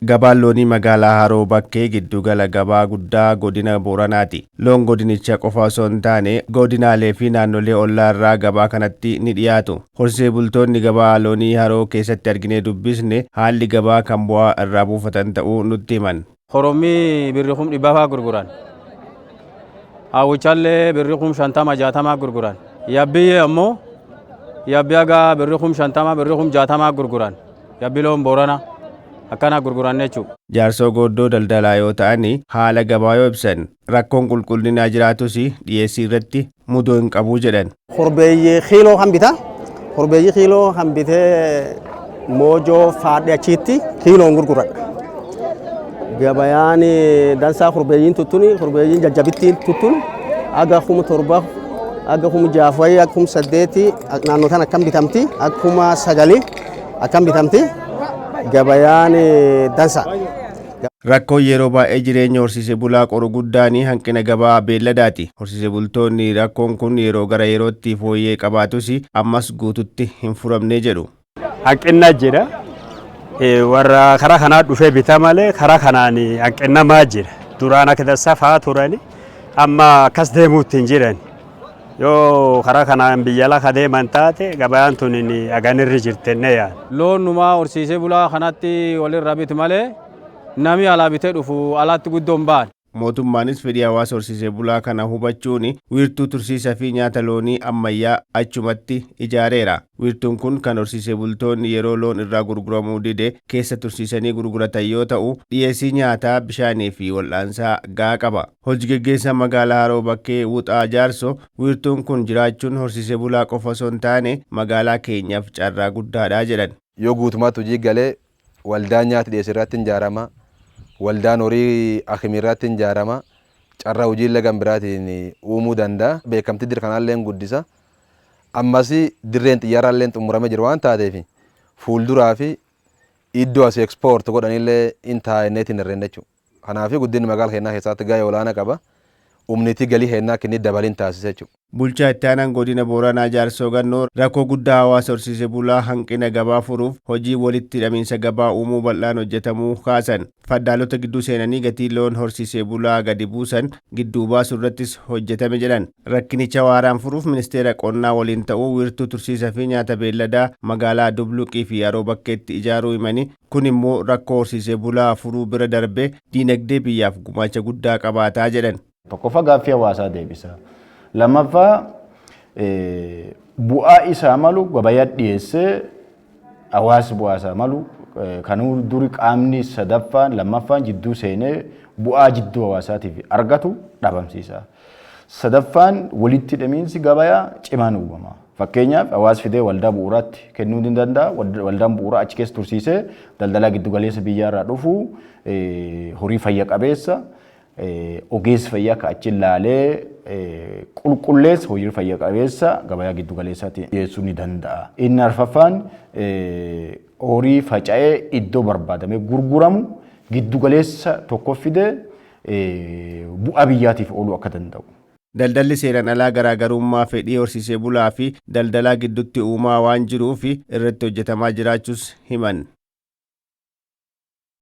Gabaan loonii magaalaa Haroo Bakkee giddugala gabaa guddaa godina Booranaati. Loon godinicha qofa osoo hin taane godinaalee fi naannolee ollaa irraa gabaa kanatti ni dhiyaatu. Horsee bultoonni gabaa loonii Haroo keessatti arginee dubbisne haalli gabaa kan bu'aa irraa buufatan ta'uu nutti himan. Korommii birri 100,000 gurguran. Hawwichallee birri 50,000 60 gurguran. Yabbiyyee ammoo yabbi haga birri 50,000 birri 60,000 gurguran. Yabbi loon Boorana akkana gurguran jechuudha. Jaarsoo Gooddoo daldalaa yoo ta'an haala gabaa yoo ibsan rakkoon qulqullinaa jiraatus dhiyeessii irratti mudoo hin qabu jedhan. Korbeeyyii kiiloo kan bita. Korbeeyyii kiiloo kan bitee Moojoo faadhe achitti kiiloon gurguradha. Gabayaan dansaa korbeeyyiin tuttuni korbeeyyiin jajjabittiin tuttun aga 7,000 aga 6,000 wayii aga 8,000 naannoo tan akkam bitamti aga 9,000 akkam bitamti gabayaan dansa. Rakkoon yeroo baay'ee jireenya horsiise bulaa qoru guddaan hanqina gabaa beelladaati. Horsiise bultoonni rakkoon kun yeroo gara yerootti fooyyee qabaatus ammas guututti hin furamne jedhu. Hanqinna jira. Warra karaa kanaa dhufee bita malee karaa kanaan hanqinnamaa jira. Duraan akka dansaa turani amma akkas deemuutti hin jiran. Yoo karaa kanaan biyya lafa deeman taate gabayaan tun haganirri jirtenne yaada. Loon numaa horsiisee bulaa kanatti walirra bitu malee nami alaa bitee dhufu alatti guddoo hin ba'an. Mootummaanis fedhii hawaasa horsiisee bulaa kana hubachuun wiirtuu tursiisa fi nyaata loonii ammayyaa achumatti ijaareera. Wiirtuun kun kan horsiisee bultoonni yeroo loon irraa gurguramuu dide keessa tursiisanii gurguratan yoo ta'u, dhiyeessii nyaataa, bishaanii fi wal'aansaa gahaa qaba. Hojii geggeessaa magaalaa Haroo Bakkee Wuxaa Jaarso wiirtuun kun jiraachuun horsiisee bulaa qofa osoo hin taane magaalaa keenyaaf carraa guddaadha jedhan. Yoo guutummaatti hojii galee waldaan nyaata dhiyeessu irratti hin ijaarama. Waldaan horii akimii irratti hin ijaarama. Carraa hojii illee kan biraatiin uumuu danda'a. Beekamtii dir kanaallee hin guddisa. Ammas dirreen xiyyaaraa illee xumuramee jira waan taateef fuulduraa fi iddoo asii export godhanillee hin taa'enneetiin herreen jechuudha. Kanaaf guddinni magaalaa keenyaa keessatti gahee olaanaa qaba. Humniti galii keenyaa akka inni dabalin taasisa jechuudha. Bulchaa itti aanaan godina Booranaa Jaarsoo Gannoo rakkoo guddaa hawaasa horsiise bulaa hanqina gabaa furuuf hojii walitti hidhamiinsa gabaa uumuu bal'aan hojjetamuu kaasan. Faddaalota gidduu seenanii gatii loon horsiisee bulaa gadi buusan gidduu baasuu irrattis hojjetame jedhan. Rakkinicha waaraan furuuf ministeera qonnaa waliin ta'uu wiirtuu tursiisa fi nyaata beelladaa magaalaa Dubluqii fi Haroo Bakkeetti ijaaruu himanii kun immoo rakkoo horsiisee bulaa furuu bira darbee diinagdee biyyaaf gumaacha guddaa qabaataa jedhan. Tokkoffaa, gaaffii hawaasaa deebisa. Lammaffaa, bu'aa isaa malu gabayaa dhiyeessee hawaasi bu'aa isaa malu kan duri qaamni sadaffaan lammaffaan jidduu seenee bu'aa jidduu hawaasaatiif argatu dhabamsiisa. Sadaffaan, walitti hidhamiinsi gabayaa cimaan uumama. Fakkeenyaaf, hawaasi fidee waldaa bu'uuraatti kennuu ni danda'a. Waldaan bu'uuraa achi keessa tursiisee daldalaa giddugaleessa biyyaarraa dhufu horii fayya qabeessa ogeessi fayyaa akka achi ilaalee qulqulleessa hojii fayya qabeessa gabayaa giddu galeessaatti dhiyeessuu ni danda'a. Inni arfaffaan, horii faca'ee iddoo barbaadamee gurguramu giddu galeessa tokko fidee bu'aa biyyaatiif ooluu akka danda'u. Daldalli seeraan alaa garaagarummaa fedhii horsiisee bulaa fi daldalaa gidduutti uumaa waan jiruuf irratti hojjetamaa jiraachuus himan.